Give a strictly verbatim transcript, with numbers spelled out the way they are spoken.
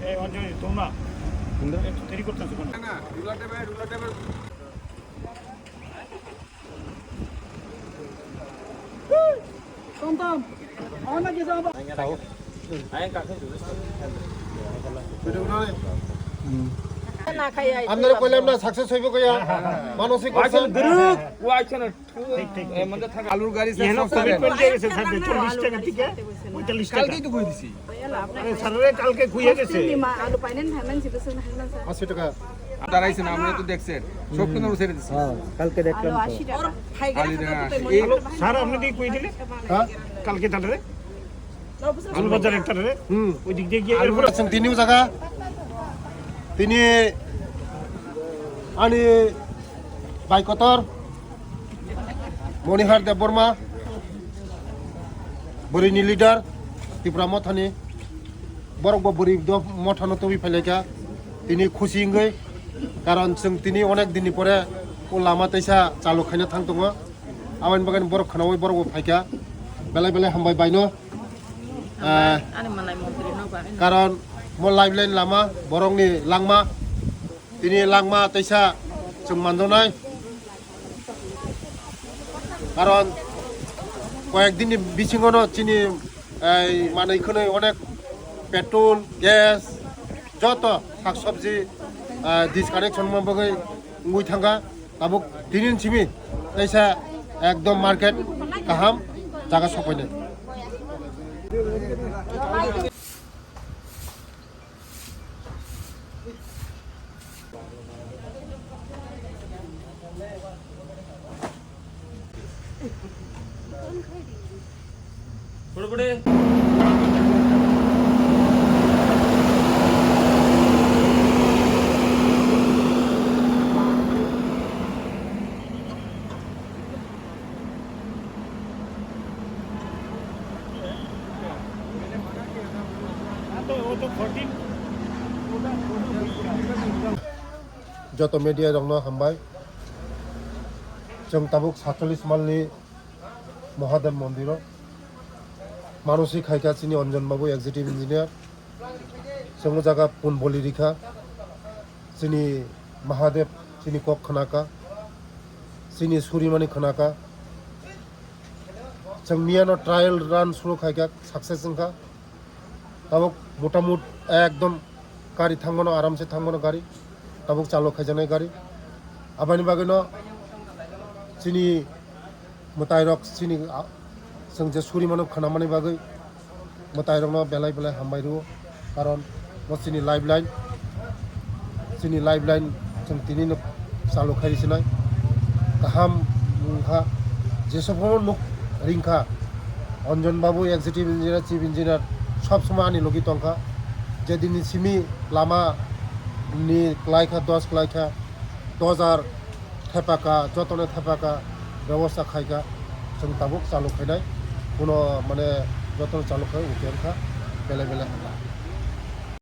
এই অঞ্জলি, তোমরা একটু দেরি করতেছো কেন? আপনারা কইলাম না সাকসেস হইব কইয়া মানসিক করছেন। ঠিক, ঠিক। আলুর গাড়ি এখানে কমিটমেন্ট দিয়ে গেছে স্যার, চল্লিশ টাকা থেকে পঁয়তাল্লিশ টাকা। কালকেই তো কই দিছি। আরে স্যার, রে কালকে খুইয়ে গেছে। আলু পাইলেন, ভাইমান ছিল, শুনে হারমান স্যার। আশি টাকা। দাঁড়াইছে না, আমরা তো দেখছেন। সব কিন্তু ছেড়ে দিছি। হ্যাঁ, কালকে দেখলাম তো। আশি টাকা। আলি দেনা। এই স্যার, আপনি দিয়ে কই দিলে? হ্যাঁ? কালকে তাহলে? আলু বাজার একটা রে। হুম। ওই দিক দিয়ে গিয়ে আলু এরপরে আছেন তিনিও জায়গা। তিনি আনি বাইকতর মণিহার Debbarma, bwrwini leader, Tipra Mothani, borok bo bwrwi do mothano tobwi phailai kha, tini khusi wngwi, karon chwng tini onek dinni pore o lama teisa chalu khaina thang tongo, aboni bagwi borok khwnaui borok bo phaikha, belai belai hambai baino, ah, ani malai montri no ba, karon mo lifeline lama borokni langma, tini langma teisa chwng manjaknai. Karon koyek dinni bisingono chini ei manwi khwnwi onek petrol, gas, joto sak sabji, ah, disconnection ma bagwi wngwi thangkha. Tabuk tinin simi teisa ekdom market kaham jaga sokpainai. Joto media rokno hambai. Chwng tabuk satchollish malni Mahadev mondiro manosi khaikha chini Anjan babu, executive engineer. Chwng o jaga pun boli rikha. Chini Mahadev chini kok khwnaka, chini surimani khwnaka. Chwng miyano trial run suru khaikha, success wngkha. Tabuk motamut ekdom gari thangmano, aramse thangmano gari. Tabuk chalo khaijaknai gari. Aboni bagwino chini mwtairok chini, ah, chwng je suri mano khwnamani bagwi mwtairokno belai belai hambai rwo, karon bo chini lifeline, chini lifeline chwng tinino chalo khai sinai. kaham wngkha, jesukno nuk ringkha. Anjan Babu, Executive Engineer, Chief Engineer, sob somoi ani logi tongkha. Jedini simi lama ni klaikha, dos klaikha, dojar thepaka, jotono thepaka, bebosta khaika, chwng tabuk chalu khainai, kuno mane jotono chalu khai, uke wngkha, bele bele.